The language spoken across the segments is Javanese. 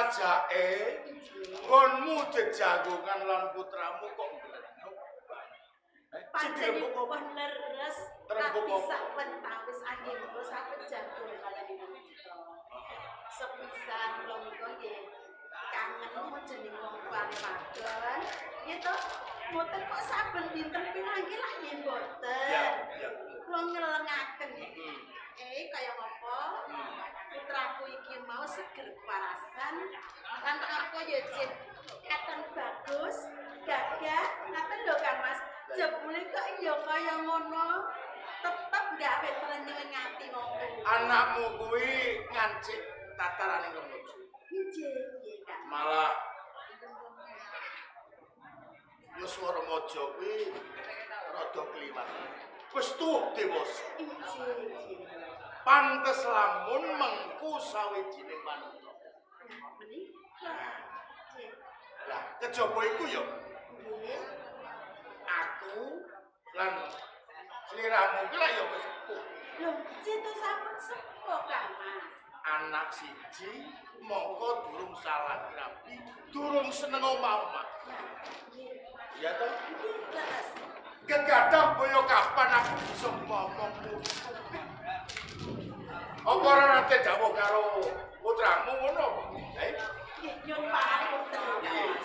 Sajake nggonmu jejagongan lan putramu kok ngrenuk. Panjenengan leres tapi sak wentawis anggen kula saged jagongan kaliyan putra. Sepisan kula menika nggih kangen jeneng wong tuane wadon. Nggih to? Mboten kok saben dinten pinanggih lak nggih mboten. Ya, ya. Kula ngelengaken. Kaya ngapa? Putraku iki mau seger kewarasan lan apa ya cek katon bagus, gagah, ngaten lho Kang Mas. Jebule kok ya kaya ngono. Tetep gawe trenyuh ing ati wong tuwa. Anakmu kuwi ngancik tataraning remaja. Nggih, nggih Kang. Malah yuswa remaja kuwi rada kliwat. Wis tuwa dewasa. Nggih, nggih. Pantes lamun mengku sawijining wanita. Menika. Nggih. Lah, kejaba iku ya Nggih. Aku lan sliramu kuwi lak ya wis sepuh. Lho, cito sampun sepuh Kang Mas. Anak siji mongko durung salah rabi, durung seneng omah-omah. Nggih. Iya toh? Nggih, leres. Kegadang boyo kapan aku bisa ngomong putu. Apa ora nate dawuh karo putramu ngono apa? Eh? Nggih, nyuwun pangapunten Kang Mas.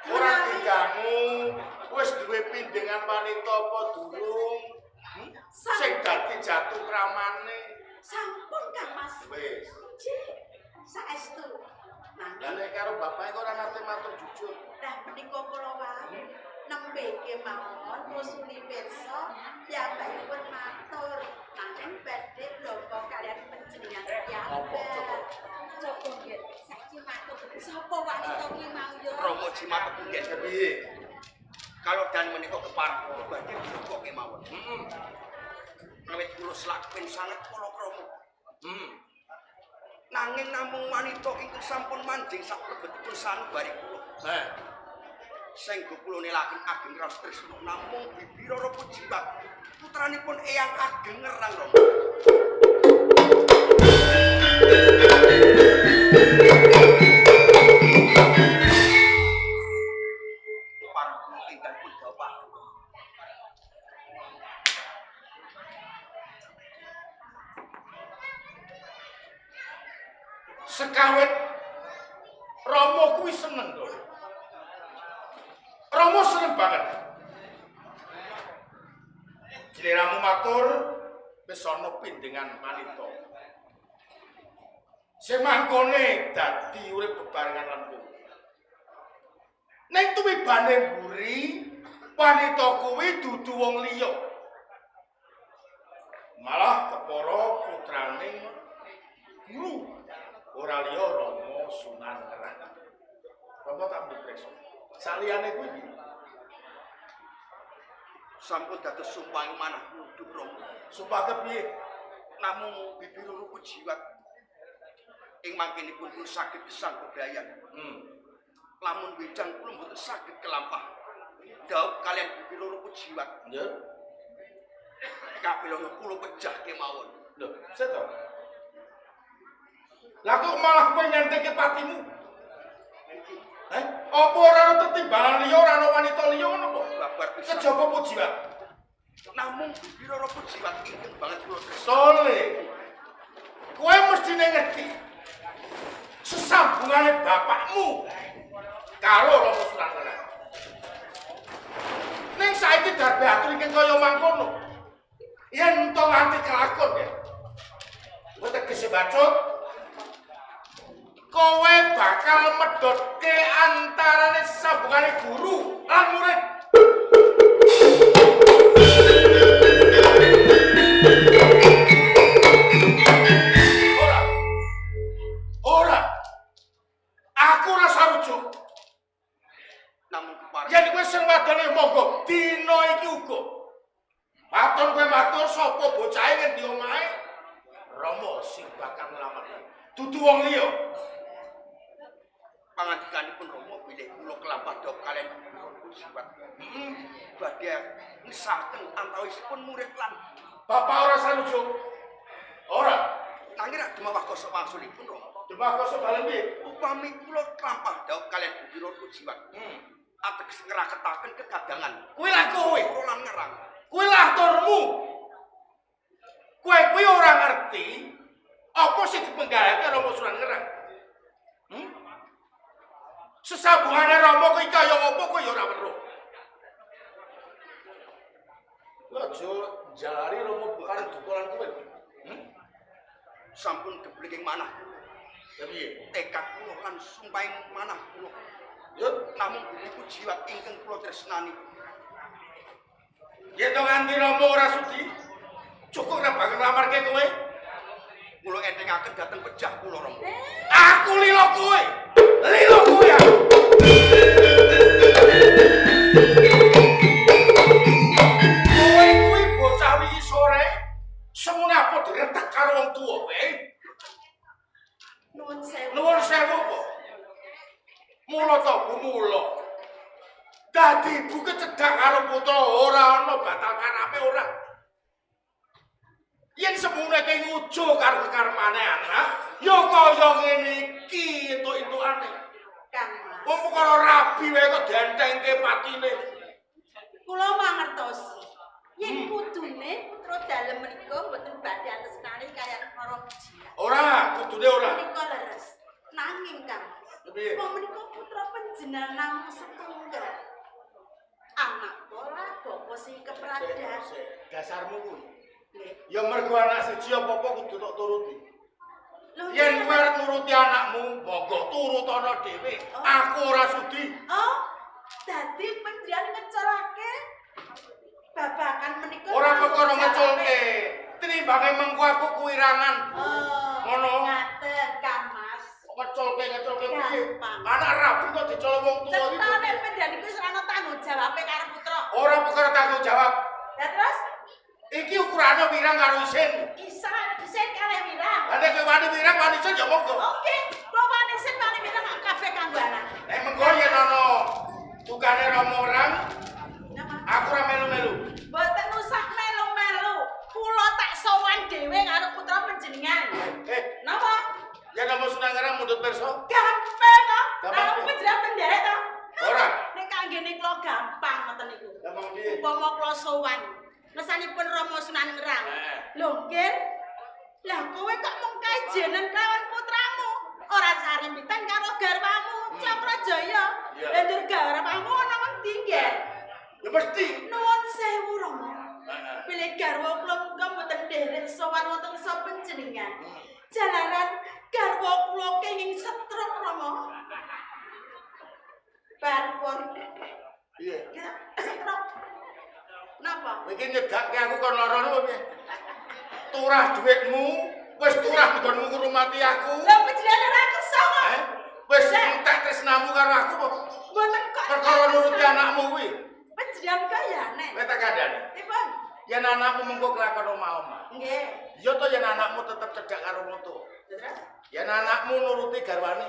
Ora digangu, wis duwe pindhengan wanita apa durung? Sing dadi jatuh kramane. Sampun Kang Mas. Wis. Nggih. Saestu. Lah Nanging nek karo bapake kok ora nate matur jujur. lah menika kula wau nembe kemawon ngusuli pirsa piyambakipun matur nanging badhe bloko kaliyan panjenengan Apa coba? piyambak. Coba nggih saiki matur sapa wanita ki mau ya? Rama jimat kepunggen. Kepiye? Kalau dan menika kepareng kula badhe bloko kemawon. Heeh. Awit kula selakpen sanget kula krama. Heeh. Nanging namung wanita ingkang sampun manjing saklebetipun sanubari kula. Heh. Senggo kula nelaken ageng raos tresna namung Bibi Rara Pujiwat putranipun Eyang Ageng Ngerang Rama. Pareng kula enggal pun dawah. Sekawit Rama kuwi seneng lho. Rama seneng banget. Giliramu matur wis ana pindhengan wanita. Sing mangkone dadi urip bebarengan lan kowe. Ning tuwibane mburi, wanita kuwi dudu wong liya. Malah kepara putrane guru ora liya Rama Sunan Ngerang. Rama tak mriksa. Saliyane kuwi piye? Sampun dados sumpahing manah kudu Rama. Sumpah kepiye? Namung Bibi Rara Pujiwat ing mangkenipun kula saged gesang bebrayan. Lamun wedang kula mboten saged kelampah. Dhaup kaliyan Bibi Rara Pujiwat. Nggih. Kapilono kula pejah kemawon. Lho, seto. Lah kok malah kowe nyenteke patimu? Eh, apa ora ana tetimbalan liya, ora ana wanita liya ngono apa? Babar pisan. Kejaba Pujiwat. Namung Bibi Rara Pujiwat ingkang banget kula tresna. Sole. Kowe mestine ngerti. Sesambungane bapakmu karo Rama Sunan Ngerang. Ning saiki darbe atur ingkang kaya mangkono. Yen to nganti kelakon ya. Kowe tegese bacut. Kowe bakal medhotke antarane sambungane guru lan murid. Ora. Ora. Aku ora sarujuk. Namung kepareng. Yen kowe sing wadone monggo dina iki uga. Waton kowe matur sapa bocahe ngendi omahe? Rama sing bakal nglamar. Dudu wong liya. Pangandikanipun Rama bilih kula kelampah dhaup kaliyan Bibi Rara Pujiwat. Badhe ngesaken antawisipun murid lan Bapak ora sarujuk. Ora. Nanging rak dumawah kosok wangsulipun Rama. Demagos balen piye? Upami kula klampah dhaup kalian bibi loro kujiwat. Ateges ngraketaken kekadangan. Kuwi lah kowe. Loro lan ngerang. Kuwi lah aturmu. Kowe kuwi ora ngerti apa sing dipenggahake Rama Sunan Ngerang. Sesambungane Rama kuwi kaya apa kowe ya ora weruh. Aja jalari Rama bukan dukolan kowe. Sampun geblek ing manah kula. Ya piye? Tekad kula lan sumpahing manah kula. Yo, Namung bibi kujiwat ingkang kula tresnani. Yen to nganti Rama ora sudi, cukup ora bakal nglamarke kowe. Kula entengaken dhateng pejah kula Rama. Aku lilo kowe. Lilo kowe aku. Kowe kuwi bocah wingi sore semune apa diretek karo wong tuwa kowe? Nuwun sewu. Nuwun sewu apa? Mula to Bu mula. Dadi ibu kecedhak karo putra ora ana batal karape ora. Yen semune ke ngujo karo kekarepane anak, ya kaya ngene iki entuk-entukane. Kang Mas. Wong perkara rabi wae kok dientengke patine. Kula mangertosi. Yen kudune putra dalem menika mboten badhe atresnani kaya para pujian. Ora, kudune ora. Menika leres. Nanging Kang Mas, Piye? wong menika putra panjenengan namung setunggal. Anak ora bapa sing kepradan. Sik, dasarmu kuwi. Nggih. Ya mergo anak siji apa-apa kudu tok turuti. Lho, Yen kowe arep nuruti anakmu, monggo turutana dhewe. Oh. Aku ora sudi. Oh, dadi panjenengan ngecorake babakan menika Ora perkara tanggung ngeculke. jawabe. Tinimbange mengko aku kuwirangan. Oh, Ngono. Ngaten Kang Mas. Ngeculke piye? Gampang. Anak rabi kok dicol wong tuwa iki. Cetha nek panjenengan iku wis ana tanggung jawabe karo putra. Ora perkara tanggung jawab. Lah terus Iki ukurane wirang karo isin. isa isin kalih wirang. Lah nek kowe wani wirang wani isin ya monggo. Oke, kula wani isin wani wirang kabeh kanggo anak. Nek mengko yen ana dukane Rama Werang, Napa? aku ora melu-melu. Mboten usah melu-melu. Kula tak sowan dhewe karo putra panjenengan. Napa? Yen Rama Sunan Ngerang mundhut pirsa? Gampang to. Gampang. Lah panjenengan penderek to? Ora. Nek kanggene kula gampang ngoten niku. Gampang piye? Upama kula sowan, ngesanipun Rama Sunan Ngerang. Lho, nggih. Lah kowe kok mung kajenan kelawan putramu? Ora sarimbitan karo garwamu, Cakrajaya. Iya. Lah ndur garwamu ana ngendi nggih? Ya mesti. Nuwun sewu, Rama. Heeh. Bilih garwa kula muga mboten nderek sowan wonten sa panjenengan. Jalaran garwa kula kenging setruk, Rama. Barpun. Piye? Ya, setruk. Napa? Kowe iki nyedakke aku kon lara lho piye? Turah dhuwitmu, wis turah nggonmu ngrumati aku. Lah panjenengan ora kersa kok. Wis entek tresnamu karo aku apa? Mboten kok. Perkara nuruti anakmu kuwi. Panjenengan kayane. Kowe tak kandhani. Pripun? Yen anakmu mengko kelakon omah-omah. Nggih. Ya to yen anakmu tetep cedhak karo wong tuwa. Terus? Yen anakmu nuruti garwane,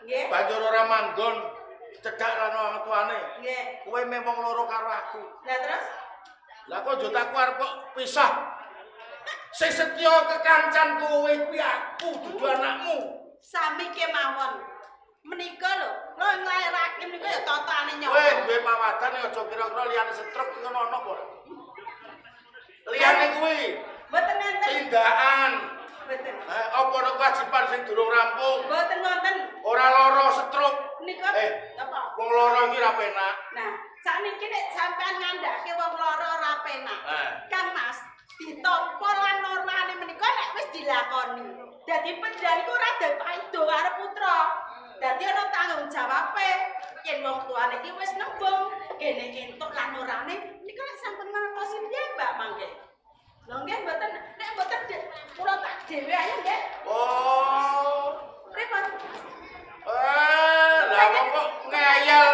Nggih. Banjur ora manggon cedhak lan wong tuane. Nggih. Kowe meh wong loro karo aku. Lah terus? Lah kok jotaku arep kok pisah. Sing setya kekancan kowe kuwi aku dudu anakmu. Sami kemawon. Menika lho, lho nglairake menika ya totane nyawa. Kowe duwe pawadan ya aja kira-kira liyane setruk ngono ana apa ora? Liyane kuwi Mboten enten. tindakan. Mboten. Apa ana kewajiban sing durung rampung? Mboten wonten. Ora lara setruk. Menika apa? Wong lara iki ora penak. Nah, sakniki nek sampean ngandhake wong lara ora penak. Kang Mas, ditampa lan normane menika nek wis dilakoni. Dadi panjenengan iku ora dipaido karo putra. Dadi ana tanggung jawabe. Yen wong tuane iki wis nembung, kene entuk lan orane, menika lek sampun mangertosi piye Mbak mangke? Lho nggih mboten, nek mboten kula tak dhewe ayo nggih. Oh. Pripun? Lah wong kok ngeyel.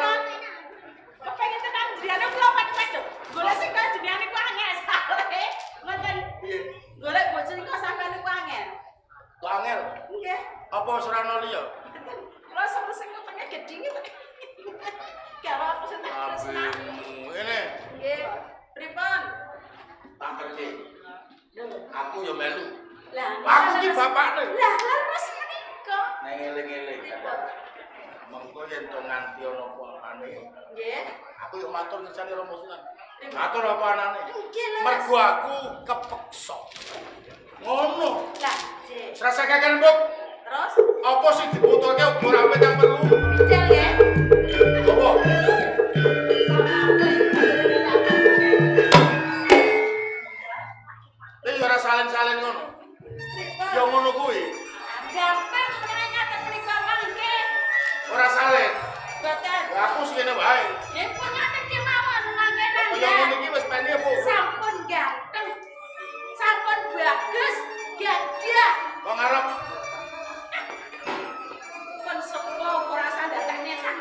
Kepengin tenan jenengane kula pet-pet lho. Golek sing kaya jenengane ku angel sale. Ngoten. Piye? Golek bojo niku sampean niku angel. Kok angel? Nggih. Apa wis ora ana liya? Kula sing wetenge gedhi iki. Karo aku sing tak tresnani. Ngene. Nggih. Pripun? Tak ngerti. Lho. Aku ya melu. Lah, Aku ki bapakne. Lah, leres menika. Nang eling-eling. Mengko yen to nganti ana apa-apane. Nggih. Aku yo matur ngesane Romo Sunan. Matur apa anane? Nggih lho. Mergo aku kepeksa. Ngono. Lah, nggih. Srasakaken, Mbok. Terus apa sing dibutuhke uga ora petang perlu? Bijal nggih. Apa? Lah ora salen-salen ngono. Ya ngono kuwi. Gampang menawi ngaten menika mangke. Ora salen. Mboten. Ya aku sing ngene wae. Nggih pun ngaten kemawon mangke nangga. Kaya ngene iki wis peni apa? Sampun ganteng. Sampun bagus, gagah. Wong arep pun sepuh ora sandakane tak.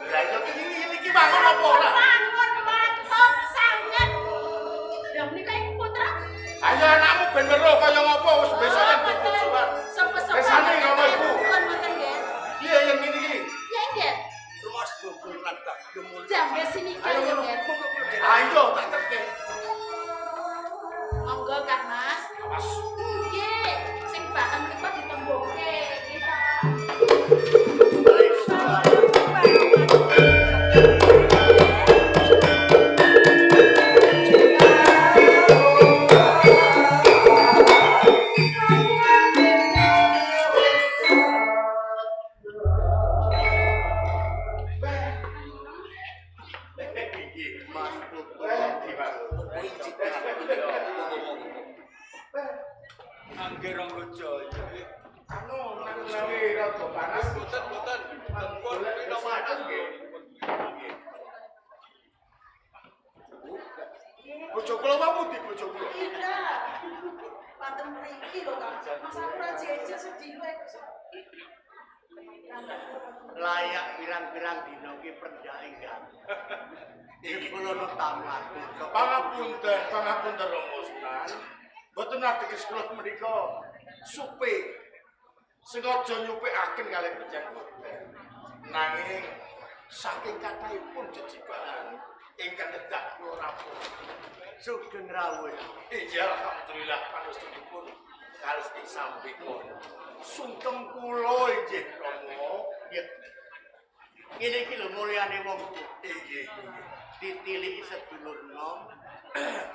Lah iya iki bangun apa ora? Bangun mantap sanget. Lah menika iku putra. Ayo anakmu ben weruh kaya ngopo wis besok kan dibojoan. Sepuh-sepuh. Besane ngono iku. Mboten nggih. Piye yen ngene iki? Ya nggih. Rumah sugeng lan bagyo mulya. Jangge sini Ayo ngono. Ayo tak terke. Monggo Kang Mas. Awas. Nggih, sing bahan menika ditembungke nggih ta. Mas Putu. Angger Rangga Jaya. Anu nang menawi rada panas Boten-boten. Pun pinomanan nggih. Bojo kula wae pundi bojo kula? Iya. Patem mriki lho Kang. Mas aku ora jejer sedih wae kok. Layak pirang-pirang dina ki prendake ganteng. Iki kula no tamat. Pangapunten, pangapunten Romo Sunan. Mboten ateges kula menika supe. Sengaja nyupekaken kalih panjenengan boten. Nanging saking kathahipun jejibahan ingkang kedah kula rampung. Sugeng rawuh. Iya, alhamdulillah pangestunipun kalih sambeka. Sungkem kula inggih Romo. Ya. Ngene iki lho mulyane wong Inggih. ditiliki sedulur nom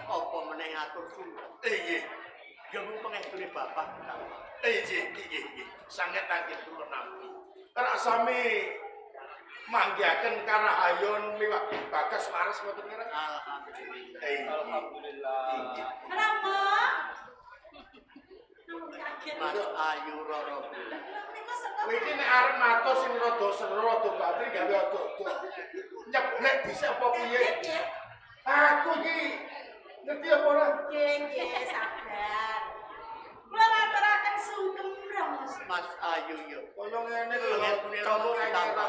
apa meneh atur sungkem. Inggih. Ya mung pangestune bapak. Inggih, inggih, inggih. Sanget anggen kula nampi. Rasami manggihaken karahayon liwat Bagas Waras mboten ngira. Alhamdulillah. Alhamdulillah. Rama. Nuwun kaget. Mas Ayu Roro. Lah kula menika saka Kowe iki nek arep matur sing rada seru rada batin gawe ado-ado. Nyeblek dhisik apa piye? Kaget nggih. Aku iki ngerti apa ora? Nggih, nggih, sabar. Kula ngaturaken sungkem Rama. Mas Ayu yo. Kaya ngene lho. Pangestune Romo ditambah.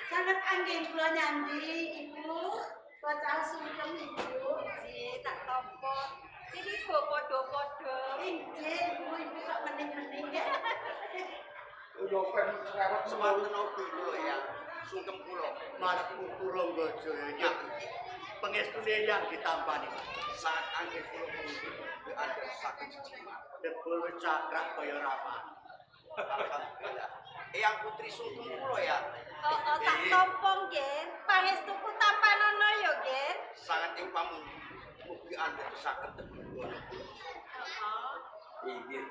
Sanget anggen kula nyambi Ibu, bocah sungkem Ibu. Nggih, tak tampa. Iki go padha-padha. Inggih, Ibu, Ibu kok mening-mening ya. Yo pen cerewet Semanten opi kula ya. Sungkem kula. Mas Putu Rangga Jaya ya. Pangestune yang ditampani. Sangat angger kula pundi anda saged jejimat. Jebul wis cakrak kaya rama. Alhamdulillah. Eyang putri sungkem kula ya. Oh, oh, tak tampa nggih. Pangestuku tampanono ya nggih. Sangat ing pamundi. Mugi anda saged teguh. Heeh. Inggih.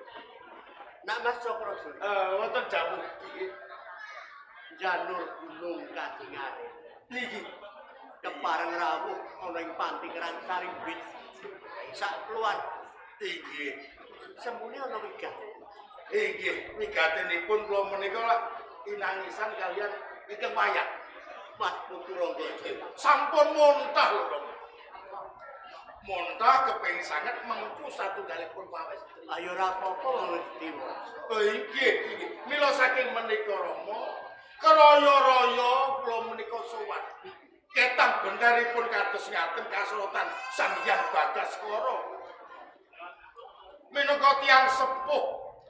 Nak Mas Cokro Jaya. Wonten jamu iki. Janur gunung kasingare. Iki. Kepareng rawuh ana ing panti Sarimbit. Sak keluar Inggih. semune ana wigat. Inggih, wigatenipun kula menika lak inangisan kalian ingkang wayah. Mas Putu Rangga Jaya. Sampun muntah lho, Romo. Muntah kepengin sanget mengku satunggalipun pawestri. Ayo ora apa-apa wong wis dewa. Oh inggih, inggih. Mila saking menika Rama, kraya-raya kula menika sowan. Ketang benaripun kados ngaten kasrotan Sang Hyang Bagaskara. Minangka tiyang sepuh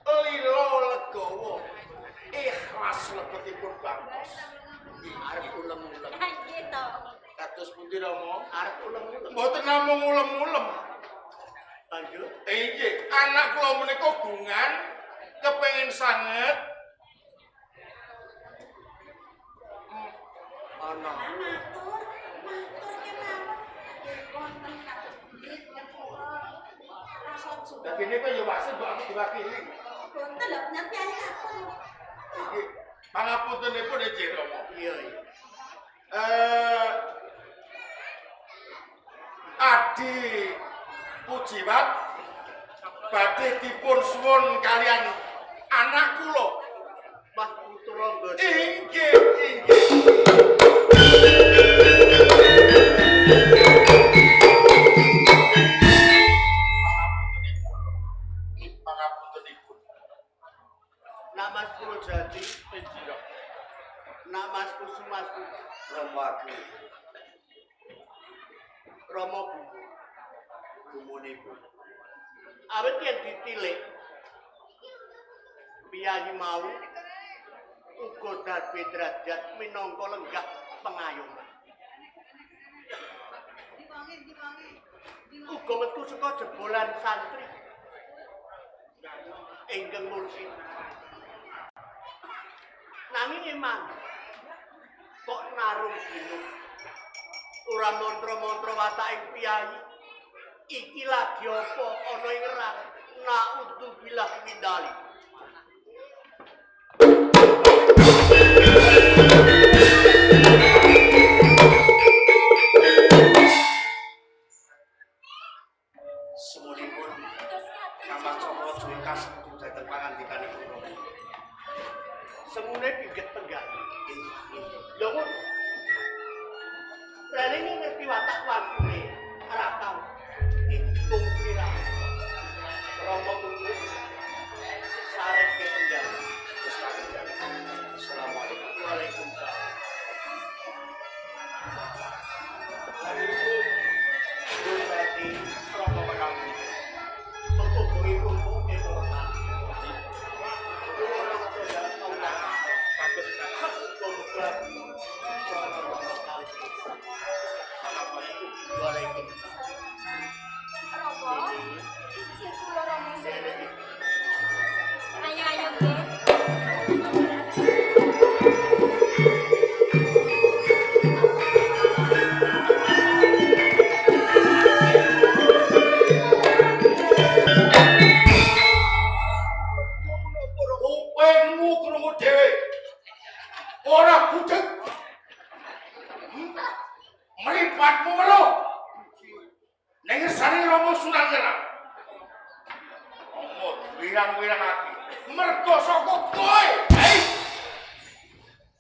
lila legawa, ikhlas lebetipun bangkos. Arep ulem-ulem. Nggih to. Kados pundi Rama? Arep ulem-ulem. Mboten namung ulem-ulem. Lanjut. Inggih, anak kula menika gungan Kepengin sanget ana matur, matur kemawon. Nggih wonten kados pundi nyepura. Rasa juwa. Lah kene kok ya wasit mbok aku diwakili. Boten lho ngerti ae aku. Iki pangapuntenipun nggih Rama. Iya iya. Adi Pujiwat badhe dipun suwun kalian anak kula. Mas Putra Nggojo. Inggih, inggih. Pangapuntenipun. Nak Mas Purwojati, nak Mas Kusumas Rama Ageng. Rama Bumbu. Gumunipun. Awit yen ditilik piyayi mau uga darbe derajat minangka lenggah pengayoman. Uga metu saka jebolan santri ingkang mursid. Nanging emang kok narung ginuk ora mantra-mantra wataking piyayi. Iki lagi apa ana ing rang naudzubillah min dzalik. Semunipun Kang Cakra Jaya kasepuh dhateng pangandikanipun Rama. Semune pingget penggawe. Lho kok rene ngerti watak wangune ora tau. Itung pira. Rama tunggu sarep ke penggawe. Terus Assalamualaikum. Waalaikumsalam. Berarti Rama Kang. Ayo ayo nggih. Kupingmu krungu dhewe. Ora budheg. Mripatmu weruh. Ning ngersane Rama Sunan Ngerang. Rama wirang-wirangake. Mergo saka kowe. Hei.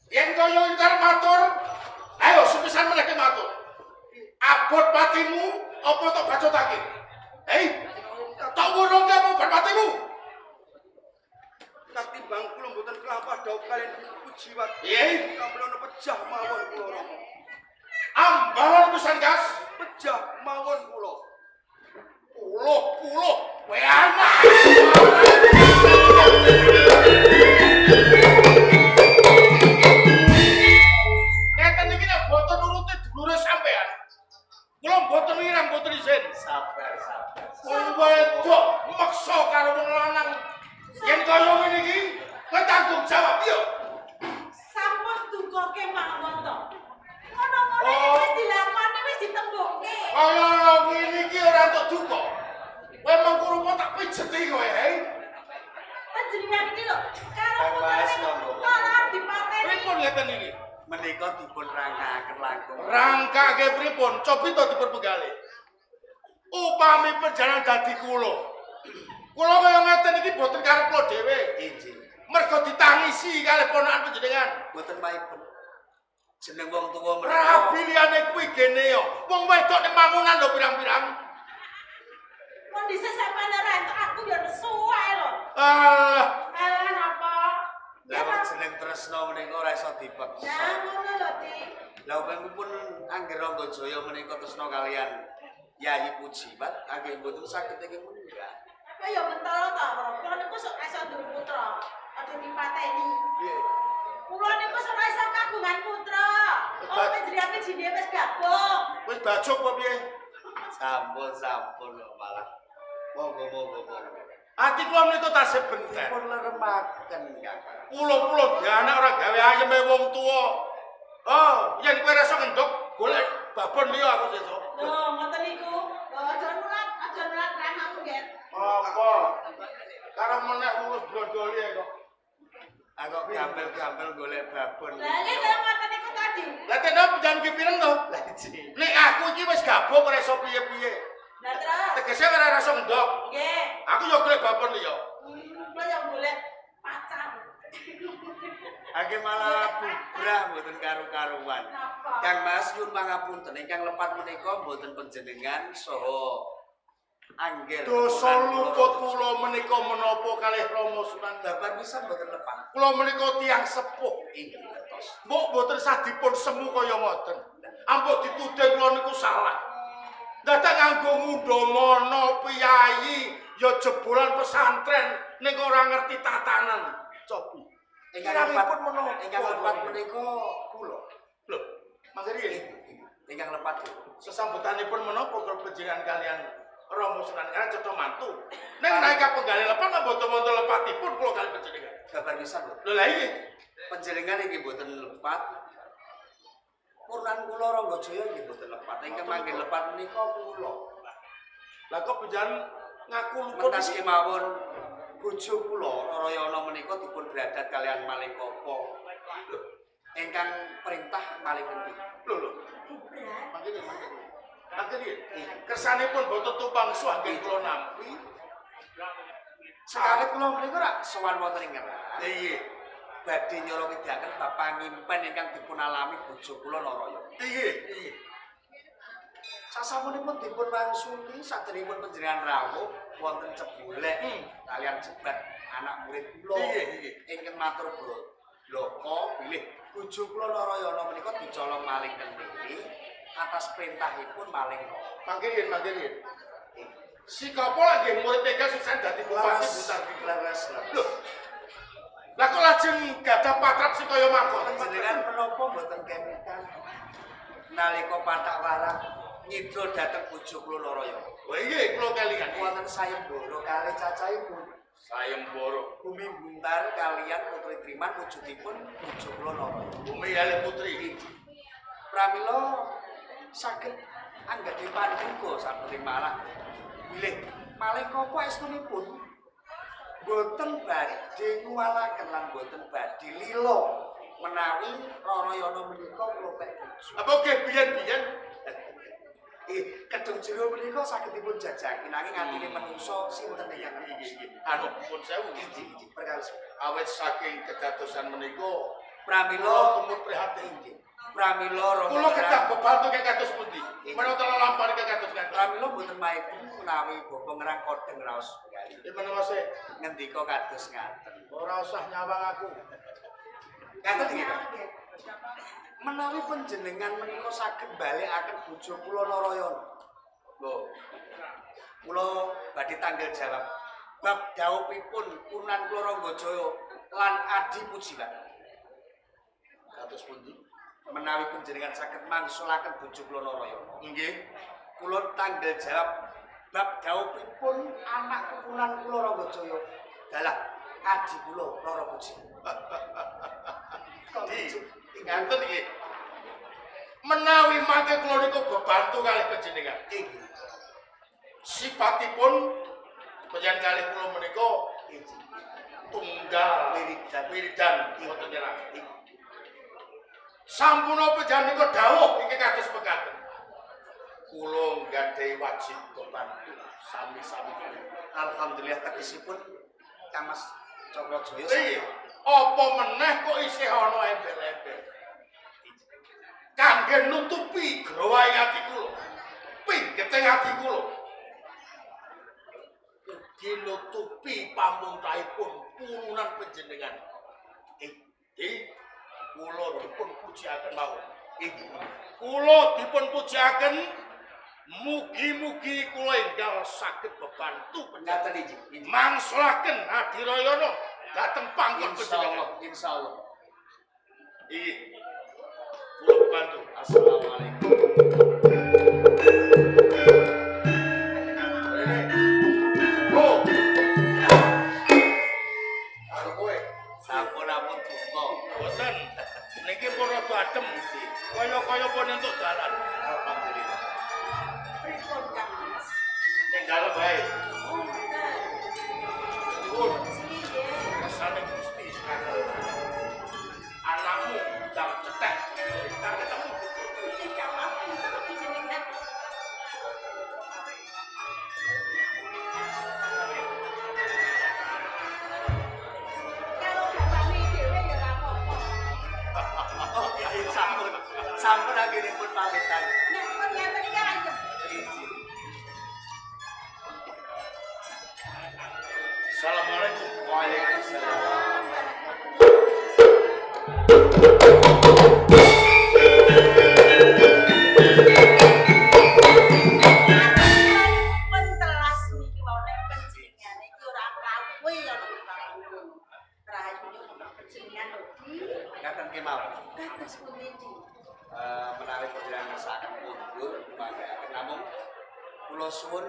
Yen kaya iki matur, ayo sepisan meneh matur. Abot patimu apa tok bacotake? Hei. Tak wurungke apa bar patimu? Katimbang kula mboten kelampah dhawuh kalian Pujiwat. Piye? Kamulana pejah mawon kula Rama. Ambalan pisan gas. Pejah mawon kula. Puluh-puluh kowe anak. Ngeten iki nek boten nuruti dulure sampean. Kula mboten wirang mboten isin. Sabar, sabar. Wong wedok meksa karo wong lanang. Yen kaya ngene iki, kowe tanggung jawab yo. Sampun duka kemawon to. Ngono-ngono iki wis dilakoni wis ditembungke. Kaya ngene iki ora entuk duka. Kowe mengko rupa tak pijeti kowe, hei. Panjenengan iki lho, karo Mas, putrane monggo. ora dipateni. Pripun ngeten iki? Menika dipun rangkaaken langkung. Rangkake pripun? Cobi to dipun penggalih. Upami perjalanan dadi kula. Kula kaya ngeten iki boten karep kula dhewe. Injih. Mergo ditangisi kalih ponakan panjenengan. Boten maipun. Jeneng wong tuwa menika. Rabi liyane kuwi gene yo. Wong wedok ning mangunan lho pirang-pirang. Kondisi sampean ora entuk aku ya nesu ae lho. Alah, Alah napa? Lah wong jeneng tresna menika ora iso dipeksa. Nah, ngono lho, Dik. Lah upamipun angger Rangga Jaya menika tresna kalian Yayi Pujiwat, angger mboten saged ingkang munggah. Apa ya mentolo to, Kula niku sok iso duwe putra. Aja dipateni. piye? Kula niku sok iso kagungan putra. Oh, panjenengane jine wis gabung. Wis bacok apa piye? Sampun sampun kok malah. Monggo monggo monggo. Ati kula menika tasih benten. Dipun leremaken, Kang. Pulo-pulo anak ora gawe ayeme wong tuwa. Oh, yen kowe ora iso ngendhog, golek babon liya aku sesuk. Lho, ngoten niku. Lho, aja nulat ramamu, Nggih. Apa? Karo meneh urus blondoli kok. Aku gambel-gambel golek babon. Lah, nggih kaya ngoten niku tadi. Lah tenan panjenengan ki pireng to? Lah iki. Nek aku iki wis gabung ora iso piye-piye. Lah terus. Tegese ora iso ngendhog. Nggih. Aku yo golek babon liya. Kula yo golek pacar. Angge malah bubrah mboten karu-karuan. Napa? Kang Mas nyuwun pangapunten ingkang lepat menika mboten panjenengan saha angger. Dosa luput kula menika menapa kalih Rama Sunan. Babar pisan mboten lepat. Kula menika tiyang sepuh. Inggih ngertos. Mbok mboten sadipun semu kaya ngoten. Ampun dituding kula niku salah. Dadak nganggo ngundhamana piyayi ya jebolan pesantren ning ora ngerti tatanan. Cobi. Ingkang lepat Kirangipun menapa? Ingkang lepat menika kula. Lho, mangke riyen Ingkang lepat kula. Sesambutanipun menapa kula panjenengan kalian Rama Sunan Karang cetha mantu. Ning menawi kapenggalih lepat mboten wonten lepatipun kula kali panjenengan. Babar pisan lho. Lho lha iki Panjenengan inggih mboten lepat. Purnan kula Ranggajaya inggih mboten lepat. Ingkang mangke lepat menika kula. Lah kok panjenengan ngaku luput Mentas kemawon bojo kula Narayana menika dipun bradat kalian Maling Kapa. Ingkang perintah Maling Kendi. Lho lho. Bubrak. Mangke riyen, mangke riyen. Mangke riyen. Kersanipun boten tumpang suah nggih kula nampi. Sekawit kula menika rak sowan wonten ing ngeran. Iya. Badhe nyoro ngedaken bab pangimpen ingkang dipun alami bojo kula Narayana. Iya, iya. Sasampunipun dipun wangsuli saderengipun panjenengan rawuh wonten cebulek kalian jebat anak murid kula. Iya, iya. Ingkang matur bloko bilih bojo kula Narayana menika dicolong Maling Kendiri atas perintahipun Maling Kapa. Mangke riyen, mangke riyen. Si Kapa lak nggih murid Tegal sukses dadi bupati Butar. Leres, leres. Lho. Lah kok lajeng gadah patrap sing kaya mangkono? Panjenengan menapa mboten kemitan nalika pathak warang nyidra dhateng bojo kula Narayana. Wah iya kula kelingan. Wonten sayembara kalih cacahipun Sayembara Bumi Buntar kalian Putri Triman wujudipun bojo kula Narayana. Bumi Yale Putri. Pramila saged anggadhahi panduka sampun malah bilih Maling Kapa estunipun boten badhe nguwalaken lan boten badhe lila menawi Narayana menika kula pek bojo. Apa nggih biyen-biyen Kedung jero menika saged dipun jajaki nanging atine menungso sinten ingkang ngertos. Anu pun sewu Inggih, perkawis. Awit saking kedadosan menika Pramila tumut prihatin. inggih. Pramila Rama Kula kedah bebantu kaya kados pundi? Menawa lelampahan kaya kados ngaten. Pramila mboten maipun menawi bapa ngerang kodheng raos kali. Iki menawa sik Ngendika kados ngaten. ora usah nyawang aku. Ngaten nggih, Pak. Menawi panjenengan menika saged balekaken bojo kula Narayana. Lho, Kula badhe tanggal jawab bab dhawuhipun Punan kula Ranggajaya lan Adi Pujiwan. kados pundi? Menawi panjenengan saged mangsulaken bojo kula Narayana. Nggih. Kula tanggal jawab bab dhawuhipun anak keturunan kula Ranggajaya dalah adi kula Rara Puji. Di ngaten iki. Menawi mangke kula niku bebantu kalih panjenengan. Inggih. Sipatipun panjenengan kalih kula menika Inggih. tunggal Wiridan. wiridan wonten nyerang. Sampun panjenengan niku dawuh iki kados mekaten. Kula nggadahi wajib bebantu sami-sami. Alhamdulillah tegesipun Kang Mas Cakrajaya. Iya, apa meneh kok isih ana embel-embel. Kangge nutupi growahe ati kula. Pinggeting ati kula. Ugi nutupi pamuntahipun purunan panjenengan. Iki kula dipun pujiaken mawon. Inggih. Kula dipun pujiaken mugi-mugi kula enggal saged bebantu panjenengan. Ngaten inggih. Inggih. Mangsulaken Adirayana dhateng pangkon panjenengan. Insyaallah, insyaallah. Iki kula bebantu. Assalamualaikum. Rene. Oh. Dalem wae. Oh, ngoten. Nuwun. Puji nggih. Kersane Gusti sekarang. Anakmu ndang cetek, ndang ketemu. Puji kawula panjenengan. Kalau gawane dhewe ya ora apa-apa. Oh, iya, sampun. Sampun anggenipun pamitan. Nek pun ngeten iki ayem. Izin. Assalamualaikum. Waalaikumsalam. Pentelas niki wau nek panjenengane iki ora kawe ana karo. Rahayune kok panjenengan lho, Di. Ngaten kemawon. Kados pundi, Di? Menawi panjenengan ngersakaken mundur manggaken namung kula suwun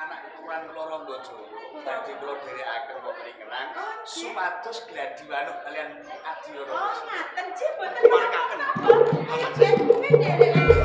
anak keturunan kula Rangga Jaya badhe kula dherekaken wonten ing Ngerang supados gladi wanuh kalian Adi Oh, Rangga. ngaten, Ji, boten Mangkaken. napa-napa. Nggih, nderekaken.